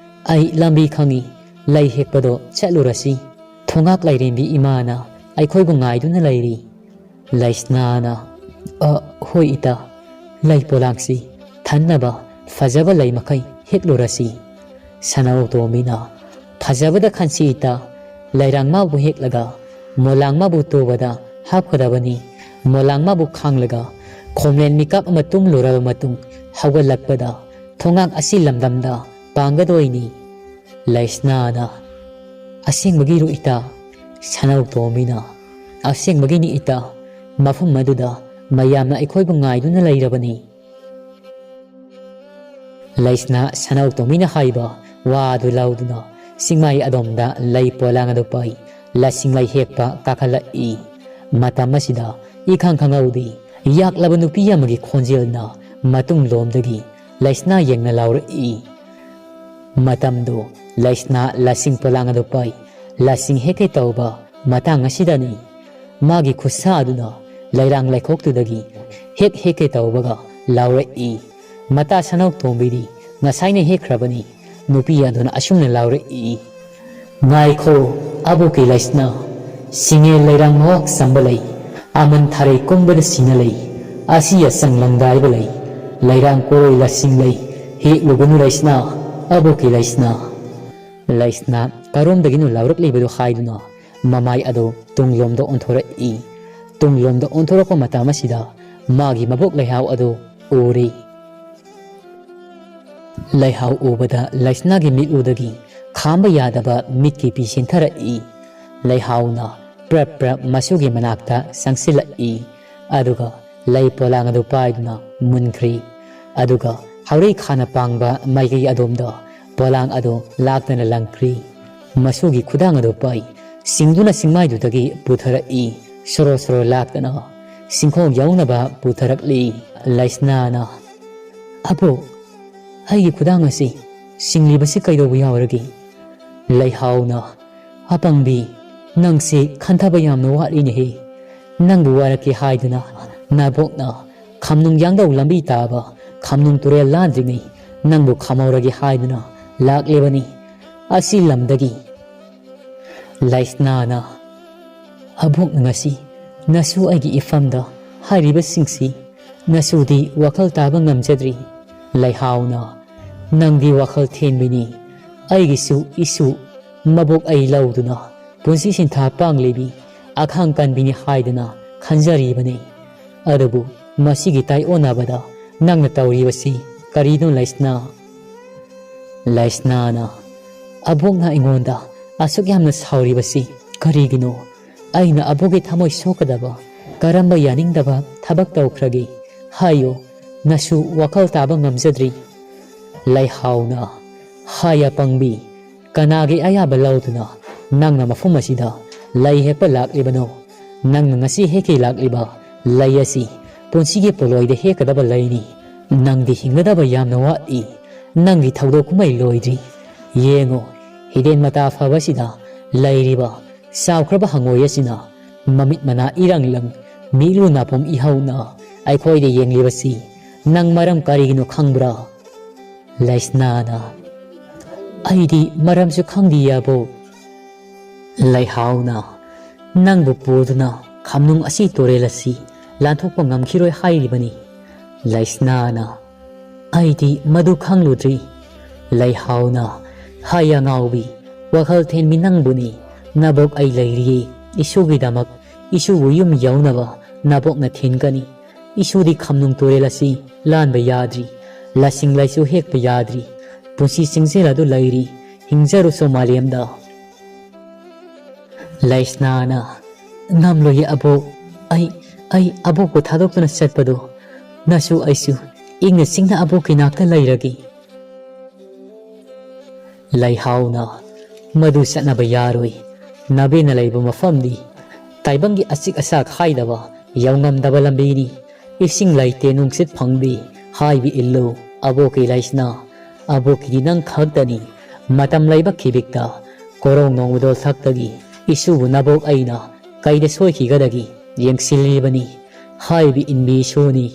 ꯑꯩ ꯂꯝꯕꯤ ꯈꯪꯏ, ꯂꯩ ꯍꯦꯛꯄꯗꯣ ꯆꯠꯂꯨꯔꯁꯤ꯫ ꯊꯣꯉꯥꯛ ꯂꯥꯏꯔꯦꯝꯕꯤ ꯏꯃꯥꯅ ꯑꯩꯈꯣꯏꯕꯨ ꯉꯥꯏꯗꯨꯅ ꯂꯩꯔꯤ꯫" ꯂꯩꯁꯅꯥꯅ, "ꯑ, ꯍꯣꯏ ꯏꯇꯥ, ꯂꯩ ꯄꯣꯂꯥꯡꯁꯤ ꯊꯟꯅꯕ ꯐꯖꯕ ꯂꯩ ꯃꯈꯩ ꯍꯦꯛꯂꯨꯔꯁꯤ꯫" ꯁꯅꯥꯇꯣꯝꯕꯤꯅ, "ꯐꯖꯕꯗ ꯈꯟꯁꯤ ꯏꯇꯥ, ꯂꯩꯔꯥꯡ ꯃꯥꯕꯨ ꯍꯦꯛꯂꯒ ꯃꯣꯂꯥꯡ ꯃꯥꯕꯨ ꯇꯨꯕꯗ ꯍꯥꯞꯀꯗꯕꯅꯤ꯫ ꯃꯣꯂꯥꯡ ꯃꯥꯕꯨ ꯈꯥꯡꯂꯒ ꯈꯣꯝꯂꯦꯟ ꯃꯤꯀꯞ ꯑꯃ ꯇꯨꯝꯂꯨꯔꯕ ꯃꯇꯨꯡ ꯍꯧꯒꯠꯂꯛꯄꯗ ꯊꯣꯉꯥꯛ ꯑꯁꯤ ꯂꯝꯗꯝꯗ ꯄꯥꯡꯒꯗꯣꯏꯅꯤ꯫ ꯂꯩꯁꯅꯥꯅ, "ꯑꯁꯦꯡꯕꯒꯤꯔꯣ ꯏꯇꯥ?" ꯁꯅꯧ ꯇꯣꯝꯕꯤꯅ, "ꯑꯁꯦꯡꯕꯒꯤꯅꯤ ꯏꯇꯥ꯫ ꯃꯐꯝ ꯑꯗꯨꯗ ꯃꯌꯥꯝꯅ ꯑꯩꯈꯣꯏꯕꯨ ꯉꯥꯏꯗꯨꯅ ꯂꯩꯔꯕꯅꯤ꯫" ꯂꯩꯁꯅꯥ ꯁꯅꯧ ꯇꯣꯝꯕꯤꯅ ꯍꯥꯏꯕ ꯋꯥ ꯑꯗꯨ ꯂꯧꯗꯨꯅ ꯆꯤꯡꯃꯥꯏ ꯑꯗꯣꯝꯗ ꯂꯩ ꯄꯣꯂꯥꯡ ꯑꯗꯨ ꯄꯥꯏ ꯂꯁꯤꯡ ꯂꯩ ꯍꯦꯛꯄ ꯀꯥꯈꯠꯂꯛꯏ꯫ ꯃꯇꯝ ꯑꯁꯤꯗ ꯏꯈꯪ ꯈꯪꯍꯧꯗꯦ, ꯌꯥꯛꯂꯕ ꯅꯨꯄꯤ ꯑꯃꯒꯤ ꯈꯣꯟꯖꯦꯜꯅ ꯃꯇꯨꯡꯂꯣꯝꯗꯒꯤ ꯂꯩꯁꯅꯥ ꯌꯦꯡꯅ ꯂꯥꯎꯔꯛꯏ꯫ ꯃꯇꯝꯗꯨ ꯂꯩꯁꯅꯥ ꯂꯁꯤꯡ ꯄꯣꯂꯥꯡ ꯑꯗꯨ ꯄꯥꯏ ꯂꯁꯤꯡ ꯍꯦꯛꯀꯦ ꯇꯧꯕ ꯃꯇꯥꯡ ꯑꯁꯤꯗꯅꯤ꯫ ꯃꯥꯒꯤ ꯈꯨꯠꯁꯥ ꯑꯗꯨꯅ ꯂꯩꯔꯥꯡ ꯂꯩꯈꯣꯛꯇꯨꯗꯒꯤ ꯍꯦꯛ ꯍꯦꯛꯀꯦ ꯇꯧꯕꯒ ꯂꯥꯎꯔꯛꯏ꯫ ꯃꯇꯥ ꯁꯅꯧ ꯇꯣꯝꯕꯤꯗꯤ ꯉꯁꯥꯏꯅ ꯍꯦꯛꯈ꯭ꯔꯕꯅꯤ꯫ ꯅꯨꯄꯤ ꯑꯗꯨꯅ ꯑꯁꯨꯝꯅ ꯂꯥꯎꯔꯛꯏ, "ꯉꯥꯏꯈꯣ, ꯑꯕꯣꯛꯀꯤ ꯂꯩꯁꯅꯥ, ꯁꯤꯡꯉꯦ ꯂꯩꯔꯥꯡ ꯃꯋꯥꯛ ꯆꯝꯕ ꯂꯩ, ꯑꯃꯟ ꯊꯥꯔꯩ ꯀꯨꯝꯕꯗ ꯁꯤꯅ ꯂꯩ, ꯑꯁꯤ ꯑꯆꯪ ꯂꯪꯗꯥꯏꯕ ꯂꯩ, ꯂꯩꯔꯥꯡ ꯀꯣꯔꯣꯏ ꯂꯁꯤꯡ ꯂꯩ, ꯍꯦꯛꯂꯨꯒꯅꯨ ꯂꯩꯁꯅꯥ, ꯑꯕꯣꯛꯀꯤ ꯂꯩꯁꯅꯥ꯫" ꯂꯩꯁꯅꯥ ꯀꯔꯣꯝꯗꯒꯤꯅꯣ ꯂꯥꯎꯔꯛꯂꯤꯕꯗꯨ ꯍꯥꯏꯗꯨꯅ ꯃꯃꯥꯏ ꯑꯗꯨ ꯇꯨꯡꯂꯣꯝꯗ ꯑꯣꯟꯊꯣꯔꯛꯏ꯫ ꯇꯨꯡꯂꯣꯝꯗ ꯑꯣꯟꯊꯣꯔꯛꯄ ꯃꯇꯝ ꯑꯁꯤꯗ ꯃꯥꯒꯤ ꯃꯕꯣꯛ ꯂꯩꯍꯥꯎ ꯑꯗꯨ ꯎꯔꯤ꯫ ꯂꯩꯍꯥꯎ ꯎꯕꯗ ꯂꯩꯁꯅꯥꯒꯤ ꯃꯤꯠꯂꯨꯗꯒꯤ ꯈꯥꯝꯕ ꯌꯥꯗꯕ ꯃꯤꯠꯀꯤ ꯄꯤ ꯆꯦꯟꯊꯔꯛꯏ꯫ ꯂꯩꯍꯥꯎꯅ ꯄ꯭ꯔꯞ ꯄ꯭ꯔꯞ ꯃꯁꯨꯒꯤ ꯃꯅꯥꯛꯇ ꯆꯪꯁꯤꯜꯂꯛꯏ꯫ ꯑꯗꯨꯒ ꯂꯩ ꯄꯣꯂꯥꯡ ꯑꯗꯨ ꯄꯥꯏꯗꯨꯅ ꯃꯨꯟꯈ꯭ꯔꯤ꯫ ꯑꯗꯨꯒ ꯍꯧꯔꯩ ꯈꯥꯅ ꯄꯥꯡꯕ ꯃꯥꯏꯀꯩ ꯑꯗꯣꯝꯗ ꯄꯣꯂꯥꯡ ꯑꯗꯨ ꯂꯥꯛꯇꯅ ꯂꯪꯈ꯭ꯔꯤ꯫ ꯃꯁꯨꯒꯤ ꯈꯨꯗꯥꯡ ꯑꯗꯨ ꯄꯥꯏ ꯆꯤꯡꯗꯨꯅ ꯆꯤꯡꯃꯥꯏꯗꯨꯗꯒꯤ ꯄꯨꯊꯔꯛꯏ꯫ ꯁꯣꯔꯣ ꯁꯣꯔꯣ ꯂꯥꯛꯇꯅ ꯆꯤꯡꯈꯣꯡ ꯌꯧꯅꯕ ꯄꯨꯊꯔꯛꯂꯤ꯫ ꯂꯩꯁꯅꯥꯅ, "ꯑꯕꯣꯛ, ꯑꯩꯒꯤ ꯈꯨꯗꯥꯡ ꯑꯁꯤ ꯆꯤꯡꯂꯤꯕꯁꯤ ꯀꯩꯗꯧꯕ ꯌꯥꯎꯔꯒꯦ?" ꯂꯩꯍꯥꯎꯅ, "ꯑꯄꯪꯕꯤ, ꯅꯪꯁꯤ ꯈꯟꯊꯕ ꯌꯥꯝꯅ ꯋꯥꯠꯂꯤꯅꯦꯍꯦ꯫ ꯅꯪꯕꯨ ꯋꯥꯔꯛꯀꯦ ꯍꯥꯏꯗꯨꯅ ꯅꯕꯣꯛꯅ ꯈꯝꯅꯨꯡ ꯌꯥꯡꯗꯧ ꯂꯝꯕꯤ ꯇꯥꯕ ꯈꯝꯅꯨꯡ ꯇꯨꯔꯦꯜ ꯂꯥꯟꯗ꯭ꯔꯤꯉꯩ ꯅꯪꯕꯨ ꯈꯝꯍꯧꯔꯒꯦ ꯍꯥꯏꯗꯨꯅ ꯂꯥꯛꯂꯤꯕꯅꯤ꯫ ꯑꯁꯤ ꯂꯝꯗꯒꯤ ꯂꯩꯁꯅꯥꯅ, "ꯑꯕꯣꯛꯅ ꯉꯁꯤ ꯅꯁꯨ ꯑꯩꯒꯤ ꯏꯐꯝꯗ ꯍꯥꯏꯔꯤꯕꯁꯤꯡꯁꯤ ꯅꯁꯨꯗꯤ ꯋꯥꯈꯜ ꯇꯥꯕ ꯉꯝꯖꯗ꯭ꯔꯤ꯫" ꯂꯩꯍꯥꯎꯅ, "ꯅꯪꯗꯤ ꯋꯥꯈꯜ ꯊꯦꯟꯕꯤꯅꯤ꯫ ꯑꯩꯒꯤꯁꯨ ꯏꯁꯨ ꯃꯕꯣꯛ ꯑꯩ ꯂꯧꯗꯨꯅ ꯄꯨꯟꯁꯤ ꯁꯤꯟꯊꯥ ꯄꯥꯡꯂꯤꯕꯤ ꯑꯈꯥꯡ ꯀꯟꯕꯤꯅꯤ ꯍꯥꯏꯗꯨꯅ ꯈꯟꯖꯔꯤꯕꯅꯤ꯫ ꯑꯗꯨꯕꯨ ꯃꯁꯤꯒꯤ ꯇꯥꯏꯑꯣꯟꯅꯕꯗ ꯅꯪꯅ ꯇꯧꯔꯤꯕꯁꯤ ꯀꯔꯤꯅꯣ ꯂꯩꯁꯅꯥ? ꯂꯩꯁꯅꯥꯅ, "ꯑꯕꯣꯛꯅ ꯑꯩꯉꯣꯟꯗ ꯑꯁꯨꯛ ꯌꯥꯝꯅ ꯁꯥꯎꯔꯤꯕꯁꯤ ꯀꯔꯤꯒꯤꯅꯣ? ꯑꯩꯅ ꯑꯕꯣꯛꯀꯤ ꯊꯃꯣꯏ ꯁꯣꯛꯀꯗꯕ ꯀꯔꯝꯕ ꯌꯥꯅꯤꯡꯗꯕ ꯊꯕꯛ ꯇꯧꯈ꯭ꯔꯒꯦ? ꯍꯥꯏꯌꯨ, ꯅꯁꯨ ꯋꯥꯈꯜ ꯇꯥꯕ ꯉꯝꯖꯗ꯭ꯔꯤ?" ꯂꯩꯍꯥꯎꯅ, "ꯍꯥꯏ ꯑꯄꯪꯕꯤ, ꯀꯅꯥꯒꯤ ꯑꯌꯥꯕ ꯂꯧꯗꯨꯅ ꯅꯪꯅ ꯃꯐꯝ ꯑꯁꯤꯗ ꯂꯩ ꯍꯦꯛꯄ ꯂꯥꯛꯂꯤꯕꯅꯣ? ꯅꯪꯅ ꯉꯁꯤ ꯍꯦꯛꯀꯦ ꯂꯥꯛꯂꯤꯕ ꯂꯩ ꯑꯁꯤ ꯄꯨꯟꯁꯤꯒꯤ ꯄꯣꯂꯣꯏꯗ ꯍꯦꯛꯀꯗꯕ ꯂꯩꯅꯤ꯫ ꯅꯪꯗꯤ ꯍꯤꯡꯒꯗꯕ ꯌꯥꯝꯅ ꯋꯥꯠꯂꯤ꯫ ꯅꯪꯒꯤ ꯊꯧꯗꯣꯛ ꯀꯨꯝꯍꯩ ꯂꯣꯏꯗ꯭ꯔꯤ꯫ ꯌꯦꯡꯉꯨ, ꯍꯤꯗꯦꯟ ꯃꯇꯥ ꯐꯕꯁꯤꯗ ꯂꯩꯔꯤꯕ ꯆꯥꯎꯈ꯭ꯔꯕ ꯍꯪꯉꯣꯏ ꯑꯁꯤꯅ ꯃꯃꯤꯠ ꯃꯅꯥ ꯏꯔꯪ ꯂꯪ, ꯃꯤꯠꯂꯨ ꯅꯥꯄꯨꯝ ꯏꯍꯧꯅ ꯑꯩꯈꯣꯏꯗ ꯌꯦꯡꯂꯤꯕꯁꯤ ꯅꯪ ꯃꯔꯝ ꯀꯔꯤꯒꯤꯅꯣ ꯈꯪꯕ꯭ꯔꯥ?" ꯂꯩꯁꯅꯥꯅ, "ꯑꯩꯗꯤ ꯃꯔꯝꯁꯨ ꯈꯪꯗꯦ ꯑꯕꯣꯛ꯫" ꯂꯩꯍꯥꯎꯅ, "ꯅꯪꯕꯨ ꯄꯨꯗꯨꯅ ꯈꯝꯅꯨꯡ ꯑꯁꯤ ꯇꯨꯔꯦꯜ ꯑꯁꯤ ꯂꯥꯟꯊꯣꯛꯄ ꯉꯝꯈꯤꯔꯣꯏ ꯍꯥꯏꯔꯤꯕꯅꯤ꯫" ꯂꯩꯁꯅꯥꯅ, "ꯑꯩꯗꯤ ꯃꯗꯨ ꯈꯪꯂꯨꯗ꯭ꯔꯤ꯫" ꯂꯩꯍꯥꯎꯅ, "ꯍꯥꯏ ꯑꯉꯥꯎꯕꯤ, ꯋꯥꯈꯜ ꯊꯦꯟꯕꯤ ꯅꯪꯕꯨꯅꯤ꯫ ꯅꯕꯣꯛ ꯑꯩ ꯂꯩꯔꯤꯌꯦ꯫ ꯏꯁꯨꯒꯤꯗꯃꯛ ꯏꯁꯨꯕꯨ ꯌꯨꯝ ꯌꯧꯅꯕ ꯅꯕꯣꯛꯅ ꯊꯤꯟꯒꯅꯤ꯫ ꯏꯁꯨꯗꯤ ꯈꯝꯅꯨꯡ ꯇꯨꯔꯦꯜ ꯑꯁꯤ ꯂꯥꯟꯕ ꯌꯥꯗ꯭ꯔꯤ꯫ ꯂꯁꯤꯡ ꯂꯥꯏꯁꯨ ꯍꯦꯛꯄ ꯌꯥꯗ꯭ꯔꯤ꯫ ꯄꯨꯟꯁꯤ ꯆꯤꯡꯖꯦꯜ ꯑꯗꯨ ꯂꯩꯔꯤ꯫ ꯍꯤꯡꯖꯔꯨꯁꯣ ꯃꯥꯂꯦꯝꯗ꯫" ꯂꯩꯁꯅꯥꯅ, "ꯉꯝꯂꯣꯏꯌꯦ ꯑꯕꯣꯛ꯫ ꯑꯩ, ꯑꯩ ꯑꯕꯣꯛꯄꯨ ꯊꯥꯗꯣꯛꯇꯨꯅ ꯆꯠꯄꯗꯣ꯫ ꯅꯁꯨ ꯑꯩꯁꯨ ꯏꯪꯅ ꯆꯤꯛꯅ ꯑꯕꯣꯛꯀꯤ ꯅꯥꯛꯇ ꯂꯩꯔꯒꯦ꯫" ꯂꯩꯍꯥꯎꯅ, "ꯃꯗꯨ ꯆꯠꯅꯕ ꯌꯥꯔꯣꯏ꯫ ꯅꯕꯦꯅ ꯂꯩꯕ ꯃꯐꯝꯗꯤ ꯇꯥꯏꯕꯪꯒꯤ ꯑꯆꯤꯛ ꯑꯆꯥꯛ ꯍꯥꯏꯗꯕ ꯌꯧꯉꯝꯗꯕ ꯂꯝꯕꯤꯅꯤ꯫ ꯏꯁꯤꯡ ꯂꯩꯇꯦ, ꯅꯨꯡꯁꯤꯠ ꯐꯪꯗꯦ꯫ ꯍꯥꯏꯕ ꯏꯜꯂꯨ, ꯑꯕꯣꯛꯀꯤ ꯂꯩꯁꯅꯥ, ꯑꯕꯣꯛꯀꯤꯗꯤ ꯅꯪ ꯈꯛꯇꯅꯤ꯫ ꯃꯇꯝ ꯂꯩꯕ ꯈꯤꯕꯤꯛꯇ ꯀꯣꯔꯧ ꯅꯣꯡꯃꯗꯣꯜ ꯊꯛꯇꯒꯤ ꯏꯁꯨꯕꯨ ꯅꯕꯣꯛ ꯑꯩꯅ ꯀꯩꯗ ꯁꯣꯏꯈꯤꯒꯗꯒꯦ ꯌꯦꯡꯁꯤꯜꯂꯤꯕꯅꯤ꯫ ꯍꯥꯏꯕ ꯏꯟꯕꯤ ꯏꯁꯨꯅꯤ꯫"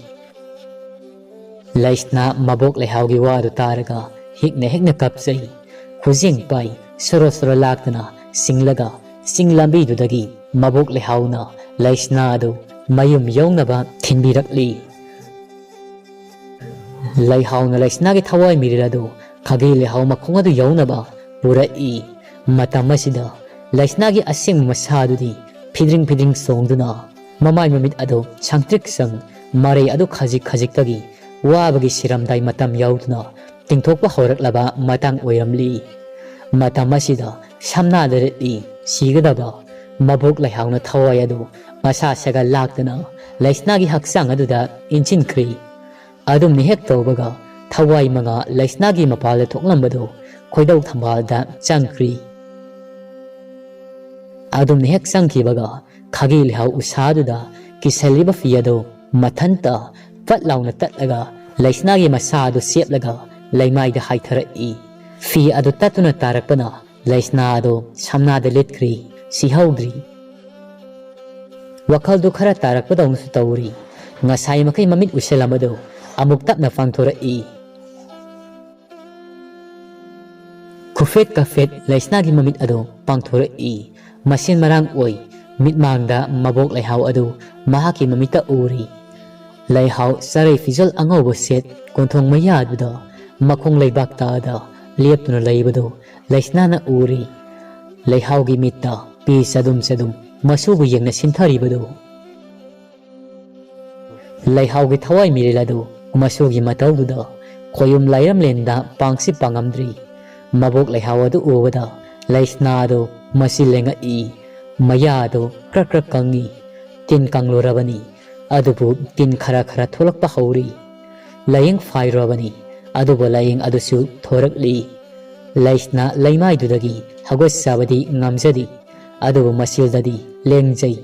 ꯂꯩꯁꯅꯥ ꯃꯕꯣꯛ ꯂꯩꯍꯥꯎꯒꯤ ꯋꯥꯗꯨ ꯇꯥꯔꯒ ꯍꯤꯛꯅ ꯍꯤꯛꯅ ꯀꯞꯆꯩ꯫ ꯈꯨꯖꯤꯡ ꯄꯥꯏ ꯁꯣꯔꯣ ꯁꯣꯔꯣ ꯂꯥꯛꯇꯨꯅ ꯆꯤꯡꯂꯒ ꯆꯤꯡ ꯂꯝꯕꯤꯗꯨꯗꯒꯤ ꯃꯕꯣꯛ ꯂꯩꯍꯥꯎꯅ ꯂꯩꯁꯅꯥ ꯑꯗꯨ ꯃꯌꯨꯝ ꯌꯧꯅꯕ ꯊꯤꯟꯕꯤꯔꯛꯂꯤ꯫ ꯂꯩꯍꯥꯎꯅ ꯂꯩꯁꯅꯥꯒꯤ ꯊꯋꯥꯏ ꯃꯤꯔꯤꯜ ꯑꯗꯨ ꯈꯥꯒꯦ ꯂꯩꯍꯥꯎ ꯃꯈꯣꯡ ꯑꯗꯨ ꯌꯧꯅꯕ ꯄꯨꯔꯛꯏ꯫ ꯃꯇꯝ ꯑꯁꯤꯗ ꯂꯩꯁꯅꯥꯒꯤ ꯑꯁꯦꯡꯕ ꯃꯁꯥ ꯑꯗꯨꯗꯤ ꯐꯤꯗ꯭ꯔꯤꯡ ꯐꯤꯗ꯭ꯔꯤꯡ ꯆꯣꯡꯗꯨꯅ ꯃꯃꯥꯏ ꯃꯃꯤꯠ ꯑꯗꯨ ꯁꯪꯇ꯭ꯔꯤꯛ ꯁꯪ, ꯃꯔꯩ ꯑꯗꯨ ꯈꯖꯤꯛ ꯈꯖꯤꯛꯇꯒꯤ ꯋꯥꯕꯒꯤ ꯁꯤꯔꯝꯗꯥꯏ ꯃꯇꯝ ꯌꯧꯗꯨꯅ ꯇꯤꯡꯊꯣꯛꯄ ꯍꯧꯔꯛꯂꯕ ꯃꯇꯥꯡ ꯑꯣꯏꯔꯝꯂꯤ꯫ ꯃꯇꯝ ꯑꯁꯤꯗ ꯁꯝꯅꯥꯗ ꯔꯤꯠꯂꯤ ꯁꯤꯒꯗꯕ ꯃꯕꯣꯛ ꯂꯩꯍꯥꯎꯅ ꯊꯋꯥꯏ ꯑꯗꯨ ꯃꯁꯥ ꯁꯦꯒꯜ ꯂꯥꯛꯇꯅ ꯂꯩꯁꯅꯥꯒꯤ ꯍꯛꯆꯥꯡ ꯑꯗꯨꯗ ꯏꯟꯁꯤꯟꯈ꯭ꯔꯤ꯫ ꯑꯗꯨꯝꯅ ꯍꯦꯛ ꯇꯧꯕꯒ ꯊꯋꯥꯏ ꯃꯉꯥ ꯂꯩꯁꯅꯥꯒꯤ ꯃꯄꯥꯜꯗ ꯊꯣꯛꯂꯝꯕꯗꯨ ꯈꯣꯏꯗꯧ ꯊꯝꯕꯥꯜꯗ ꯆꯪꯈ꯭ꯔꯤ꯫ ꯑꯗꯨꯝꯅ ꯍꯦꯛ ꯆꯪꯈꯤꯕꯒ ꯈꯥꯒꯤ ꯂꯩꯍꯥꯎ ꯎꯁꯥꯗꯨꯗ ꯀꯤꯁꯜꯂꯤꯕ ꯐꯤ ꯑꯗꯨ ꯃꯊꯟꯇ ꯐꯠ ꯂꯥꯎꯅ ꯇꯠꯂꯒ ꯂꯩꯁꯅꯥꯒꯤ ꯃꯁꯥ ꯑꯗꯨ ꯁꯦꯞꯂꯒ ꯂꯩꯃꯥꯏꯗ ꯍꯥꯏꯊꯔꯛꯏ꯫ ꯐꯤ ꯑꯗꯨ ꯇꯠꯇꯨꯅ ꯇꯥꯔꯛꯄꯅ ꯂꯩꯁꯅꯥ ꯑꯗꯨ ꯁꯝꯅꯥꯗ ꯂꯤꯠꯈ꯭ꯔꯤ, ꯁꯤꯍꯧꯗ꯭ꯔꯤ꯫ ꯋꯥꯈꯜꯗꯨ ꯈꯔ ꯇꯥꯔꯛꯄꯗꯧꯅꯁꯨ ꯇꯧꯔꯤ꯫ ꯉꯁꯥꯏ ꯃꯈꯩ ꯃꯃꯤꯠ ꯎꯏꯁꯜꯂꯝꯕꯗꯨ ꯑꯃꯨꯛ ꯇꯞꯅ ꯄꯥꯡꯊꯣꯔꯛꯏ꯫ ꯈꯨꯐꯦꯠ ꯀꯐꯦꯠ ꯂꯩꯁꯅꯥꯒꯤ ꯃꯃꯤꯠ ꯑꯗꯨ ꯄꯥꯡꯊꯣꯔꯛꯏ꯫ ꯃꯁꯦꯟ ꯃꯔꯥꯡ ꯑꯣꯏ꯫ ꯃꯤꯠꯃꯥꯡꯗ ꯃꯕꯣꯛ ꯂꯩꯍꯥꯎ ꯑꯗꯨ ꯃꯍꯥꯛꯀꯤ ꯃꯃꯤꯠꯇ ꯎꯔꯤ꯫ ꯂꯩꯍꯥꯎ ꯆꯔꯩ ꯐꯤꯖꯣꯜ ꯑꯉꯧꯕ ꯁꯦꯠ, ꯀꯣꯟꯊꯣꯡ ꯃꯌꯥꯗꯨꯗ ꯃꯈꯣꯡ ꯂꯩꯕꯥꯛ ꯇꯥꯗ ꯂꯦꯞꯇꯨꯅ ꯂꯩꯕꯗꯨ ꯂꯩꯁꯅꯥꯅ ꯎꯔꯤ꯫ ꯂꯩꯍꯥꯎꯒꯤ ꯃꯤꯠꯇ ꯄꯤ ꯆꯗꯨꯝ ꯆꯗꯨꯝ ꯃꯁꯨꯕꯨ ꯌꯦꯡꯅ ꯁꯤꯟꯊꯔꯤꯕꯗꯨ꯫ ꯂꯩꯍꯥꯎꯒꯤ ꯊꯋꯥꯏ ꯃꯤꯔꯦꯜ ꯑꯗꯨ ꯃꯁꯨꯒꯤ ꯃꯇꯧꯗꯨꯗ ꯈꯣꯌꯨꯝ ꯂꯥꯏꯔꯝꯂꯦꯟꯗ ꯄꯥꯡꯁꯤ ꯄꯥꯡꯉꯝꯗ꯭ꯔꯤ꯫ ꯃꯕꯣꯛ ꯂꯩꯍꯥꯎ ꯑꯗꯨ ꯎꯕꯗ ꯂꯩꯁꯅꯥ ꯑꯗꯨ ꯃꯁꯤ ꯂꯦꯡꯉꯛꯏ꯫ ꯃꯌꯥ ꯑꯗꯨ ꯀ꯭ꯔꯛ ꯀ꯭ꯔꯛ ꯀꯪꯉꯤ꯫ ꯇꯤꯟ ꯀꯪꯂꯨꯔꯕꯅꯤ꯫ ꯑꯗꯨꯕꯨ ꯇꯤꯟ ꯈꯔ ꯈꯔ ꯊꯣꯛꯂꯛꯄ ꯍꯧꯔꯤ꯫ ꯂꯥꯏꯌꯦꯡ ꯐꯥꯏꯔꯨꯔꯕꯅꯤ꯫ ꯑꯗꯨꯕꯨ ꯂꯥꯏꯌꯦꯡ ꯑꯗꯨꯁꯨ ꯊꯣꯔꯛꯂꯤ꯫ ꯂꯩꯁꯅꯥ ꯂꯩꯃꯥꯏꯗꯨꯗꯒꯤ ꯍꯧꯒꯠꯆꯕꯗꯤ ꯉꯝꯖꯗꯦ꯫ ꯑꯗꯨꯕꯨ ꯃꯁꯤꯜꯗꯗꯤ ꯂꯦꯡꯖꯩ꯫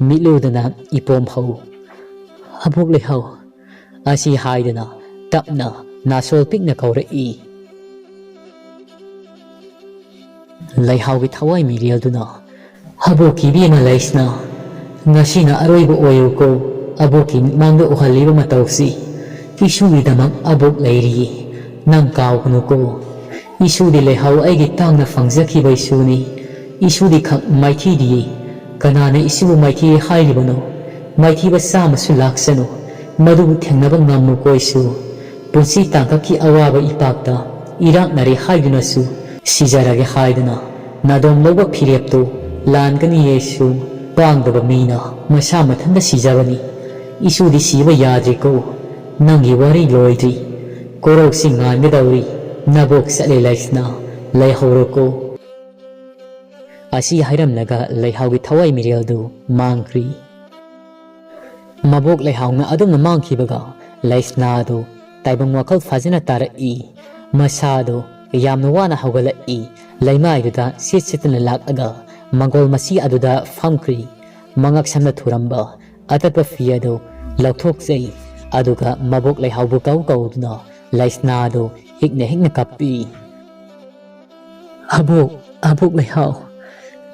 ꯃꯤꯠꯂꯨꯗꯅ ꯏꯄꯣꯝ ꯍꯧ꯫ "ꯑꯕꯣꯛ ꯂꯩꯍꯥꯎ" ꯑꯁꯤ ꯍꯥꯏꯗꯨꯅ ꯇꯞꯅ ꯅꯥꯁꯣꯜ ꯄꯤꯛꯅ ꯀꯧꯔꯛꯏ꯫ ꯂꯩꯍꯥꯎꯒꯤ ꯊꯋꯥꯏ ꯃꯤꯔꯦꯜꯗꯨꯅ, "ꯑꯕꯣꯛꯀꯤ ꯏꯕꯦꯝꯃ ꯂꯩꯁꯅꯥ, ꯉꯁꯤꯅ ꯑꯔꯣꯏꯕ ꯑꯣꯏꯌꯨꯀꯣ꯫ ꯑꯕꯣꯛꯀꯤ ꯃꯤꯠꯃꯥꯡꯗ ꯎꯍꯜꯂꯤꯕ ꯃꯇꯧꯁꯤ꯫ ꯏꯁꯨꯒꯤꯗꯃꯛ ꯑꯕꯣꯛ ꯂꯩꯔꯤꯌꯦ, ꯅꯪ ꯀꯥꯎꯒꯅꯨꯀꯣ꯫ ꯏꯁꯨꯗꯤ ꯂꯩꯍꯥꯎ ꯑꯩꯒꯤ ꯇꯥꯡꯅ ꯐꯪꯖꯈꯤꯕ ꯏꯁꯨꯅꯤ꯫ ꯏꯁꯨꯗꯤ ꯈꯛ ꯃꯥꯏꯊꯤꯗꯤꯌꯦ꯫ ꯀꯅꯥꯅ ꯏꯁꯨꯕꯨ ꯃꯥꯏꯊꯤ ꯍꯥꯏꯔꯤꯕꯅꯣ? ꯃꯥꯏꯊꯤꯕ ꯆꯥꯝꯃꯁꯨ ꯂꯥꯛꯁꯅꯨ, ꯃꯗꯨꯕꯨ ꯊꯦꯡꯅꯕ ꯉꯝꯃꯨꯀꯣ ꯏꯁꯨ꯫ ꯄꯨꯟꯁꯤ ꯇꯥꯡꯀꯛꯀꯤ ꯑꯋꯥꯕ ꯏꯄꯥꯛꯇ ꯏꯔꯥꯛꯅꯔꯦ ꯍꯥꯏꯗꯨꯅꯁꯨ ꯁꯤꯖꯔꯒꯦ ꯍꯥꯏꯗꯨꯅ ꯅꯥꯗꯣꯝ ꯂꯧꯕ ꯐꯤꯔꯦꯞꯇꯨ ꯂꯥꯟꯒꯅꯤꯌꯦ ꯏꯁꯨ꯫ ꯄꯥꯡꯗꯕ ꯃꯤꯅ ꯃꯁꯥ ꯃꯊꯟꯇ ꯁꯤꯖꯕꯅꯤ꯫ ꯏꯁꯨꯗꯤ ꯁꯤꯕ ꯌꯥꯗ꯭ꯔꯤꯀꯣ꯫ ꯅꯪꯒꯤ ꯋꯥꯔꯤ ꯂꯣꯏꯗ꯭ꯔꯤ꯫ ꯀꯣꯔꯧꯁꯤ ꯉꯥꯟꯒꯗꯧꯔꯤ꯫ ꯅꯕꯣꯛ ꯆꯠꯂꯦ ꯂꯩꯁꯅꯥ, ꯂꯩꯍꯧꯔꯣꯀꯣ꯫ ꯑꯁꯤ ꯍꯥꯏꯔꯝꯂꯒ ꯂꯩꯍꯥꯎꯒꯤ ꯊꯋꯥꯏ ꯃꯤꯔꯦꯜꯗꯨ ꯃꯥꯡꯈ꯭ꯔꯤ꯫ ꯃꯕꯣꯛ ꯂꯩꯍꯥꯎꯅ ꯑꯗꯨꯝꯅ ꯃꯥꯡꯈꯤꯕꯒ ꯂꯩꯁꯅꯥꯗꯨ ꯇꯥꯏꯕꯪ ꯋꯥꯈꯜ ꯐꯖꯅ ꯇꯥꯔꯛꯏ꯫ ꯃꯁꯥꯗꯨ ꯌꯥꯝꯅ ꯋꯥꯅ ꯍꯧꯒꯠꯂꯛꯏ꯫ ꯂꯩꯃꯥꯏꯗꯨꯗ ꯁꯤꯠ ꯁꯤꯠꯇꯨꯅ ꯂꯥꯛꯂꯒ ꯃꯪꯒꯣꯜ ꯃꯆꯤ ꯑꯗꯨꯗ ꯐꯝꯈ꯭ꯔꯤ꯫ ꯃꯉꯛ ꯁꯝꯅ ꯊꯨꯔꯝꯕ ꯑꯇꯠꯄ ꯐꯤ ꯑꯗꯨ ꯂꯧꯊꯣꯛꯆꯩ꯫ ꯑꯗꯨꯒ ꯃꯕꯣꯛ ꯂꯩꯍꯥꯎꯕꯨ ꯀꯧ ꯀꯧꯗꯨꯅ ꯂꯩꯁꯅꯥꯗꯨ ꯍꯤꯛꯅ ꯍꯤꯛꯅ ꯀꯞꯄꯤ꯫ "ꯑꯕꯣꯛ, ꯑꯕꯣꯛ ꯂꯩꯍꯥꯎ,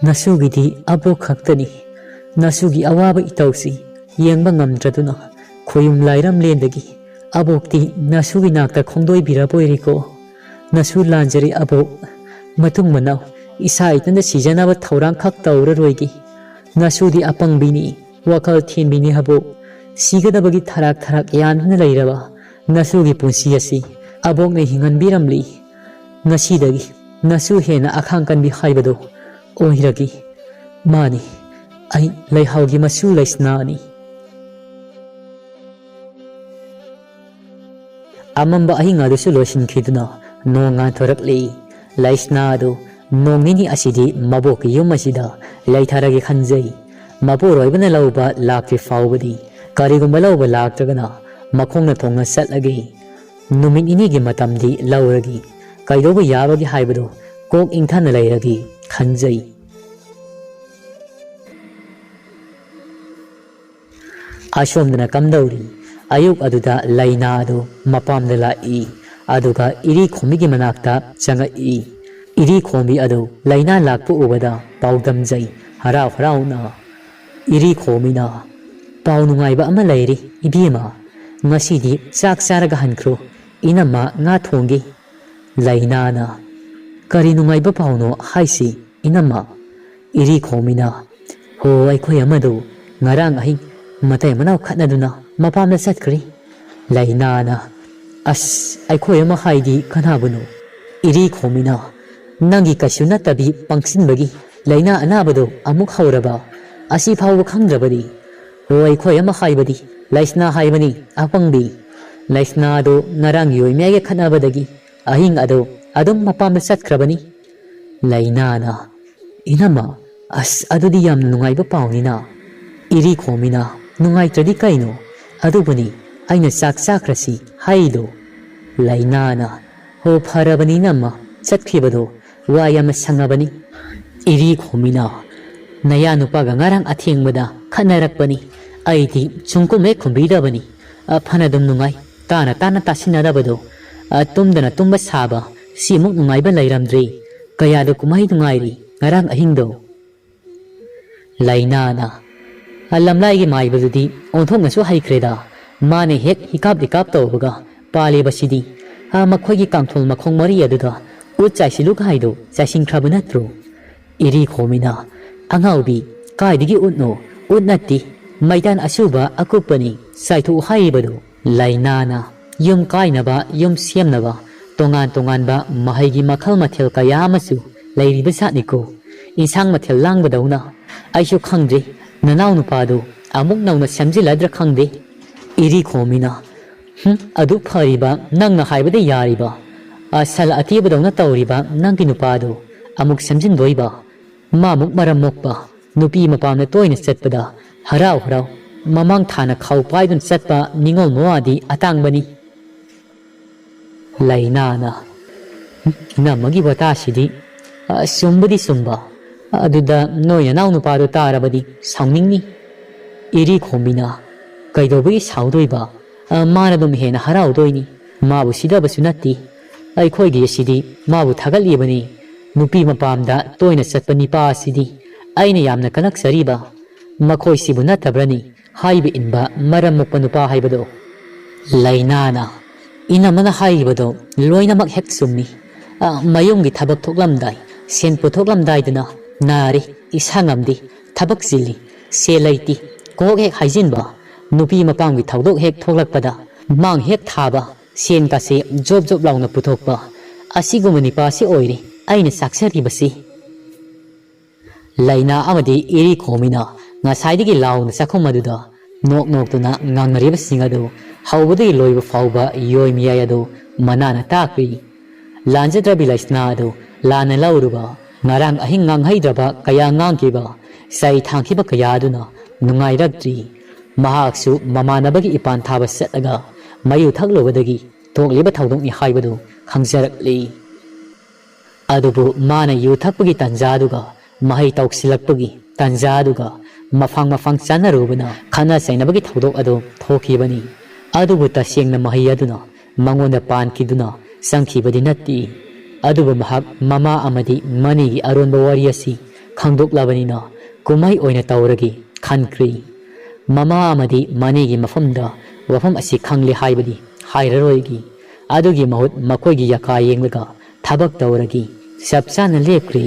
ꯅꯁꯨꯒꯤꯗꯤ ꯑꯕꯣꯛ ꯈꯛꯇꯅꯤ꯫ ꯅꯁꯨꯒꯤ ꯑꯋꯥꯕ ꯏꯇꯧꯁꯤ ꯌꯦꯡꯕ ꯉꯝꯗ꯭ꯔꯗꯨꯅ ꯈꯣꯌꯨꯝ ꯂꯥꯏꯔꯝꯂꯦꯟꯗꯒꯤ ꯑꯕꯣꯛꯇꯤ ꯅꯁꯨꯒꯤ ꯅꯥꯛꯇ ꯈꯣꯡꯗꯣꯏꯕꯤꯔꯕꯣꯏꯔꯦꯀꯣ꯫ ꯅꯁꯨ ꯂꯥꯟꯖꯔꯦ ꯑꯕꯣꯛ꯫ ꯃꯇꯨꯡ ꯃꯅꯥꯎ ꯏꯁꯥ ꯏꯊꯟꯇ ꯁꯤꯖꯅꯕ ꯊꯧꯔꯥꯡ ꯈꯛ ꯇꯧꯔꯔꯣꯏꯒꯦ꯫ ꯅꯁꯨꯗꯤ ꯑꯄꯪꯕꯤꯅꯤ, ꯋꯥꯈꯜ ꯊꯦꯝꯕꯤꯅꯤ ꯑꯕꯣꯛ꯫ ꯁꯤꯒꯗꯕꯒꯤ ꯊꯔꯥꯛ ꯊꯔꯥꯛ ꯌꯥꯟꯗꯨꯅ ꯂꯩꯔꯕ ꯅꯁꯨꯒꯤ ꯄꯨꯟꯁꯤ ꯑꯁꯤ ꯑꯕꯣꯛꯅ ꯍꯤꯡꯍꯟꯕꯤꯔꯝꯂꯤ꯫ ꯉꯁꯤꯗꯒꯤ ꯅꯁꯨ ꯍꯦꯟꯅ ꯑꯈꯥꯡ ꯀꯟꯕꯤ ꯍꯥꯏꯕꯗꯨ ꯑꯣꯏꯔꯒꯦ꯫ ꯃꯥꯅꯤ, ꯑꯩ ꯂꯩꯍꯥꯎꯒꯤ ꯃꯁꯨ ꯂꯩꯁꯅꯥꯅꯤ"꯫ ꯑꯃꯝꯕ ꯑꯍꯤꯡ ꯑꯗꯨꯁꯨ ꯂꯣꯏꯁꯤꯟꯈꯤꯗꯨꯅ ꯅꯣꯡ ꯉꯥꯟꯊꯣꯔꯛꯂꯤ꯫ ꯂꯩꯁꯅꯥ ꯑꯗꯨ ꯅꯣꯡ ꯅꯤꯅꯤ ꯑꯁꯤꯗꯤ ꯃꯕꯣꯛꯀꯤ ꯌꯨꯝ ꯑꯁꯤꯗ ꯂꯩꯊꯔꯒꯦ ꯈꯟꯖꯩ꯫ ꯃꯄꯨꯔꯣꯏꯕꯅ ꯂꯧꯕ ꯂꯥꯛꯇ꯭ꯔꯤ ꯐꯥꯎꯕꯗꯤ, ꯀꯔꯤꯒꯨꯝꯕ ꯂꯧꯕ ꯂꯥꯛꯇ꯭ꯔꯒꯅ ꯃꯈꯣꯡꯅ ꯊꯣꯡꯅ ꯆꯠꯂꯒꯦ꯫ ꯅꯨꯃꯤꯠ ꯅꯤꯅꯤꯒꯤ ꯃꯇꯝꯗꯤ ꯂꯧꯔꯒꯦ꯫ ꯀꯩꯗꯧꯕ ꯌꯥꯕꯒꯦ ꯍꯥꯏꯕꯗꯨ ꯀꯣꯛ ꯏꯪꯊꯅ ꯂꯩꯔꯒꯦ ꯈꯟꯖꯩ꯫ ꯑꯁꯣꯝꯗꯅ ꯀꯝꯗꯧꯔꯤ? ꯑꯌꯨꯛ ꯑꯗꯨꯗ ꯂꯩꯅꯥ ꯑꯗꯨ ꯃꯄꯥꯝꯗ ꯂꯥꯛꯏ, ꯑꯗꯨꯒ ꯏꯔꯤ ꯈꯣꯝꯕꯤꯒꯤ ꯃꯅꯥꯛꯇ ꯆꯪꯉꯛꯏ꯫ ꯏꯔꯤ ꯈꯣꯝꯕꯤ ꯑꯗꯨ ꯂꯩꯅꯥ ꯂꯥꯛꯄ ꯎꯕꯗ ꯄꯥꯎꯗꯝꯖꯩ ꯍꯔꯥꯎ ꯍꯔꯥꯎꯅ꯫ ꯏꯔꯤ ꯈꯣꯝꯕꯤꯅ, "ꯄꯥꯎ ꯅꯨꯡꯉꯥꯏꯕ ꯑꯃ ꯂꯩꯔꯤ ꯏꯕꯦꯝꯃ, ꯉꯁꯤꯗꯤ ꯆꯥꯛ ꯆꯥꯔꯒ ꯍꯟꯈ꯭ꯔꯣ, ꯏꯅꯝꯃ ꯉꯥ ꯊꯣꯡꯒꯦ"꯫ ꯂꯩꯅꯥꯅ, "ꯀꯔꯤ ꯅꯨꯡꯉꯥꯏꯕ ꯄꯥꯎꯅꯣ ꯍꯥꯏꯁꯤ ꯏꯅꯝꯃ?" ꯏꯔꯤ ꯈꯣꯝꯕꯤꯅ, "ꯍꯣ, ꯑꯩꯈꯣꯏ ꯑꯃꯗꯨ ꯉꯔꯥꯡ ꯑꯍꯤꯡ ꯃꯇꯩ ꯃꯅꯥꯎ ꯈꯠꯅꯗꯨꯅ ꯃꯄꯥꯝꯗ ꯆꯠꯈ꯭ꯔꯦ"꯫ ꯂꯩꯅꯥꯅ, "ꯑꯁ, ꯑꯩꯈꯣꯏ ꯑꯃ ꯍꯥꯏꯗꯤ ꯀꯅꯥꯕꯨꯅꯣ?" ꯏꯔꯤ ꯈꯣꯝꯕꯤꯅ, "ꯅꯪꯒꯤ ꯀꯩꯁꯨ ꯅꯠꯇꯕꯤ ꯄꯪꯁꯤꯟꯕꯒꯤ ꯂꯩꯅꯥ ꯑꯅꯥꯕꯗꯣ ꯑꯃꯨꯛ ꯍꯧꯔꯕ?" ꯑꯁꯤ ꯐꯥꯎꯕ ꯈꯪꯗ꯭ꯔꯕꯗꯤ? ꯍꯣ, ꯑꯩꯈꯣꯏ ꯑꯃ ꯍꯥꯏꯕꯗꯤ ꯂꯩꯁꯅꯥ ꯍꯥꯏꯕꯅꯤ, ꯑꯄꯪꯕꯤ꯫ ꯂꯩꯁꯅꯥꯗꯨ ꯉꯔꯥꯡꯒꯤ ꯑꯣꯏꯃꯤꯌꯥꯒ ꯈꯠꯅꯕꯗꯒꯤ ꯑꯍꯤꯡ ꯑꯗꯨ ꯑꯗꯨꯝ ꯃꯄꯥꯝꯗ ꯆꯠꯈ꯭ꯔꯕꯅꯤ꯫ ꯂꯩꯅꯥꯅ, "ꯏꯅꯝꯃ, ꯑꯁ, ꯑꯗꯨꯗꯤ ꯌꯥꯝꯅ ꯅꯨꯡꯉꯥꯏꯕ ꯄꯥꯎꯅꯤꯅ?" ꯏꯔꯤ ꯈꯣꯝꯃꯤꯅ, "ꯅꯨꯡꯉꯥꯏꯇ꯭ꯔꯗꯤ ꯀꯩꯅꯣ? ꯑꯗꯨꯕꯨꯅꯤ ꯑꯩꯅ ꯆꯥꯛ ꯆꯥꯈ꯭ꯔꯁꯤ ꯍꯥꯏꯗꯣ꯫" ꯂꯩꯅꯥꯅ, "ꯍꯣ, ꯐꯔꯕꯅꯤ ꯏꯅꯝꯃ, ꯆꯠꯈꯤꯕꯗꯣ ꯋꯥ ꯌꯥꯝꯅ ꯁꯪꯉꯕꯅꯤ꯫" ꯏꯔꯤ ꯈꯣꯝꯃꯤꯅ, "ꯅꯌꯥ ꯅꯨꯄꯥꯒ ꯉꯔꯥꯡ ꯑꯊꯦꯡꯕꯗ ꯈꯠꯅꯔꯛꯄꯅꯤ꯫ ꯑꯩꯗꯤ ꯁꯨꯡꯀꯨꯝ ꯍꯦꯛ ꯈꯨꯝꯕꯤꯗꯕꯅꯤ꯫ ꯑ, ꯐꯅ ꯑꯗꯨꯝ ꯅꯨꯡꯉꯥꯏ꯫ ꯇꯥꯅ ꯇꯥꯅ ꯇꯥꯁꯤꯟꯅꯗꯕꯗꯣ꯫ ꯑ, ꯇꯨꯝꯗꯅ ꯇꯨꯝꯕ ꯁꯥꯕ꯫ ꯁꯤꯃꯨꯛ ꯅꯨꯡꯉꯥꯏꯕ ꯂꯩꯔꯝꯗ꯭ꯔꯤ꯫ ꯀꯌꯥꯗ ꯀꯨꯝꯍꯩ ꯅꯨꯡꯉꯥꯏꯔꯤ ꯉꯔꯥꯡ ꯑꯍꯤꯡꯗꯣ꯫" ꯂꯩꯅꯥꯅ, "ꯑ, ꯂꯝꯂꯥꯏꯒꯤ ꯃꯥꯏꯕꯗꯨꯗꯤ ꯑꯣꯟꯊꯣꯛꯅꯁꯨ ꯍꯩꯈ꯭ꯔꯦꯗ꯫ ꯃꯥꯅ ꯍꯦꯛ ꯍꯤꯀꯥꯞ ꯍꯤꯀꯥꯞ ꯇꯧꯕꯒ ꯄꯥꯜꯂꯤꯕꯁꯤꯗꯤ꯫ ꯑ, ꯃꯈꯣꯏꯒꯤ ꯀꯥꯡꯊꯣꯜ ꯃꯈꯣꯡ ꯃꯔꯤ ꯑꯗꯨꯗ ꯎꯠ ꯆꯥꯏꯁꯤꯜꯂꯨ ꯍꯥꯏꯗꯣ ꯆꯥꯏꯁꯤꯟꯈ꯭ꯔꯕ ꯅꯠꯇ꯭ꯔꯣ?" ꯏꯔꯤ ꯈꯣꯝꯃꯤꯅ, "ꯑꯉꯥꯎꯕꯤ, ꯀꯥꯏꯗꯒꯤ ꯎꯠꯅꯣ? ꯎꯠ ꯅꯠꯇꯦ, ꯃꯩꯇꯥꯟ ꯑꯁꯨꯕ ꯑꯀꯨꯞꯄꯅꯤ ꯆꯥꯏꯊꯣꯛꯎ ꯍꯥꯏꯔꯤꯕꯗꯨ꯫" ꯂꯩꯅꯥꯅ, "ꯌꯨꯝ ꯀꯥꯏꯅꯕ, ꯌꯨꯝ ꯁꯦꯝꯅꯕ ꯇꯣꯉꯥꯟ ꯇꯣꯉꯥꯟꯕ ꯃꯍꯩꯒꯤ ꯃꯈꯜ ꯃꯊꯦꯜ ꯀꯌꯥ ꯑꯃꯁꯨ ꯂꯩꯔꯤꯕ ꯖꯥꯠꯅꯤꯀꯣ꯫ ꯏꯟꯁꯥꯡ ꯃꯊꯦꯜ ꯂꯥꯡꯕꯗꯧꯅ꯫ ꯑꯩꯁꯨ ꯈꯪꯗ꯭ꯔꯤ, ꯅꯅꯥꯎ ꯅꯨꯄꯥꯗꯨ ꯑꯃꯨꯛ ꯅꯧꯅ ꯁꯦꯝꯖꯤꯜꯂꯗ꯭ꯔꯥ ꯈꯪꯗꯦ꯫" ꯏꯔꯤ ꯈꯣꯝꯃꯤꯅ, "ꯍꯨꯝ, ꯑꯗꯨ ꯐꯔꯤꯕ, ꯅꯪꯅ ꯍꯥꯏꯕꯗ ꯌꯥꯔꯤꯕ꯫ ꯑꯁꯜ ꯑꯇꯦꯕꯗꯧꯅ ꯇꯧꯔꯤꯕ ꯅꯪꯒꯤ ꯅꯨꯄꯥꯗꯨ ꯑꯃꯨꯛ ꯁꯦꯝꯖꯤꯟꯗꯣꯏꯕ꯫ ꯃꯥꯃꯨꯛ ꯃꯔꯝ ꯃꯣꯛꯄ, ꯅꯨꯄꯤ ꯃꯄꯥꯝꯗ ꯇꯣꯏꯅ ꯆꯠꯄꯗ ꯍꯔꯥꯎ ꯍꯔꯥꯎ ꯃꯃꯥꯡ ꯊꯥꯅ ꯈꯥꯎ ꯄꯥꯏꯗꯨꯅ ꯆꯠꯄ ꯅꯤꯉꯣꯜ ꯃꯋꯥꯗꯤ ꯑꯇꯥꯡꯕꯅꯤ꯫" ꯂꯩꯅꯥꯅ, "ꯏꯅꯝꯃꯒꯤ ꯋꯥꯇꯥꯁꯤꯗꯤ, ꯑ, ꯆꯨꯝꯕꯗꯤ ꯆꯨꯝꯕ, ꯑꯗꯨꯗ ꯅꯣꯏ ꯅꯅꯥꯎ ꯅꯨꯄꯥꯗꯣ ꯇꯥꯔꯕꯗꯤ ꯁꯥꯎꯅꯤꯡꯅꯤ꯫" ꯏꯔꯤ ꯈꯣꯝꯕꯤꯅ, "ꯀꯩꯗꯧꯕꯒꯤ ꯁꯥꯎꯗꯣꯏꯕ? ꯑ, ꯃꯥꯅ ꯑꯗꯨꯝ ꯍꯦꯟꯅ ꯍꯔꯥꯎꯗꯣꯏꯅꯤ꯫ ꯃꯥꯕꯨ ꯁꯤꯗꯕꯁꯨ ꯅꯠꯇꯦ꯫ ꯑꯩꯈꯣꯏꯒꯤ ꯑꯁꯤꯗꯤ ꯃꯥꯕꯨ ꯊꯥꯒꯠꯂꯤꯕꯅꯤ꯫ ꯅꯨꯄꯤ ꯃꯄꯥꯝꯗ ꯇꯣꯏꯅ ꯆꯠꯄ ꯅꯤꯄꯥ ꯑꯁꯤꯗꯤ ꯑꯩꯅ ꯌꯥꯝꯅ ꯀꯂꯛꯆꯔꯤꯕ꯫ ꯃꯈꯣꯏꯁꯤꯕꯨ ꯅꯠꯇꯕ꯭ꯔꯅꯤ ꯍꯥꯏꯕ ꯏꯟꯕ ꯃꯔꯝ ꯃꯣꯛꯄ ꯅꯨꯄꯥ ꯍꯥꯏꯕꯗꯣ?" ꯂꯩꯅꯥꯅ, "ꯏꯅꯝꯃꯅ ꯍꯥꯏꯔꯤꯕꯗꯣ ꯂꯣꯏꯅꯃꯛ ꯍꯦꯛ ꯆꯨꯝꯃꯤ꯫ ꯑ, ꯃꯌꯨꯝꯒꯤ ꯊꯕꯛ ꯊꯣꯛꯂꯝꯗꯥꯏ, ꯁꯦꯟ ꯄꯨꯊꯣꯛꯂꯝꯗꯥꯏꯗꯅ ꯅꯥꯔꯦ, ꯏꯁꯥ ꯉꯝꯗꯦ, ꯊꯕꯛ ꯆꯤꯜꯂꯤ, ꯁꯦꯜ ꯂꯩꯇꯦ, ꯀꯣꯛ ꯍꯦꯛ ꯍꯥꯏꯖꯤꯟꯕ, ꯅꯨꯄꯤ ꯃꯄꯥꯝꯒꯤ ꯊꯧꯗꯣꯛ ꯍꯦꯛ ꯊꯣꯛꯂꯛꯄꯗ ꯃꯥꯡ ꯍꯦꯛ ꯊꯥꯕ, ꯁꯦꯟꯒꯁꯦ ꯖꯣꯞ ꯖꯣꯞ ꯂꯥꯎꯅ ꯄꯨꯊꯣꯛꯄ, ꯑꯁꯤꯒꯨꯝꯕ ꯅꯤꯄꯥꯁꯤ ꯑꯣꯏꯔꯦ ꯑꯩꯅ ꯆꯥꯛꯆꯔꯤꯕꯁꯤ꯫" ꯂꯩꯅꯥ ꯑꯃꯗꯤ ꯏꯔꯤ ꯈꯣꯝꯃꯤꯅ ꯉꯁꯥꯏꯗꯒꯤ ꯂꯥꯎꯅ ꯆꯥꯛꯈꯨꯝ ꯑꯗꯨꯗ ꯅꯣꯛ ꯅꯣꯛꯇꯨꯅ ꯉꯥꯡꯅꯔꯤꯕꯁꯤꯡ ꯑꯗꯨ ꯍꯧꯕꯗꯒꯤ ꯂꯣꯏꯕ ꯐꯥꯎꯕ ꯌꯣꯏ ꯃꯌꯥꯏ ꯑꯗꯨ ꯃꯅꯥꯅ ꯇꯥꯛꯈ꯭ꯔꯤ꯫ ꯂꯥꯟꯖꯗ꯭ꯔꯕꯤ ꯂꯩꯁꯅꯥ ꯑꯗꯨ ꯂꯥꯟꯅ ꯂꯧꯔꯨꯕ, ꯉꯔꯥꯡ ꯑꯍꯤꯡ ꯉꯥꯡꯍꯩꯗ꯭ꯔꯕ ꯀꯌꯥ ꯉꯥꯡꯈꯤꯕ, ꯆꯩ ꯊꯥꯡꯈꯤꯕ ꯀꯌꯥ ꯑꯗꯨꯅ ꯅꯨꯡꯉꯥꯏꯔꯛꯇ꯭ꯔꯤ꯫ ꯃꯍꯥꯛꯁꯨ ꯃꯃꯥꯟꯅꯕꯒꯤ ꯏꯄꯥꯟ ꯊꯥꯕ ꯆꯠꯂꯒ ꯃꯌꯨ ꯊꯛꯂꯨꯕꯗꯒꯤ ꯊꯣꯛꯂꯤꯕ ꯊꯧꯗꯣꯛꯅꯤ ꯍꯥꯏꯕꯗꯨ ꯈꯪꯖꯔꯛꯂꯤ꯫ ꯑꯗꯨꯕꯨ ꯃꯥꯅ ꯌꯨ ꯊꯛꯄꯒꯤ ꯇꯥꯟꯖꯥꯗꯨꯒ ꯃꯍꯩ ꯇꯧꯁꯤꯜꯂꯛꯄꯒꯤ ꯇꯥꯟꯖꯥꯗꯨꯒ ꯃꯐꯥꯡ ꯃꯐꯥꯡ ꯆꯥꯅꯔꯨꯕꯅ ꯈꯠꯅ ꯆꯩꯅꯕꯒꯤ ꯊꯧꯗꯣꯛ ꯑꯗꯨ ꯊꯣꯛꯈꯤꯕꯅꯤ꯫ ꯑꯗꯨꯕꯨ ꯇꯁꯦꯡꯅ ꯃꯍꯩ ꯑꯗꯨꯅ ꯃꯉꯣꯟꯗ ꯄꯥꯟꯈꯤꯗꯨꯅ ꯆꯪꯈꯤꯕꯗꯤ ꯅꯠꯇꯦ꯫ ꯑꯗꯨꯕꯨ ꯃꯍꯥꯛ ꯃꯃꯥ ꯑꯃꯗꯤ ꯃꯅꯦꯒꯤ ꯑꯔꯣꯟꯕ ꯋꯥꯔꯤ ꯑꯁꯤ ꯈꯪꯗꯣꯛꯂꯕꯅꯤꯅ ꯀꯨꯝꯍꯩ ꯑꯣꯏꯅ ꯇꯧꯔꯒꯦ ꯈꯟꯈ꯭ꯔꯦ꯫ ꯃꯃꯥ ꯑꯃꯗꯤ ꯃꯅꯦꯒꯤ ꯃꯐꯝꯗ ꯋꯥꯐꯝ ꯑꯁꯤ ꯈꯪꯂꯦ ꯍꯥꯏꯕꯗꯤ ꯍꯥꯏꯔꯔꯣꯏꯒꯦ꯫ ꯑꯗꯨꯒꯤ ꯃꯍꯨꯠ ꯃꯈꯣꯏꯒꯤ ꯌꯥꯀꯥ ꯌꯦꯡꯂꯒ ꯊꯕꯛ ꯇꯧꯔꯒꯦ꯫ ꯆꯞ ꯆꯥꯅ ꯂꯦꯞꯈ꯭ꯔꯦ꯫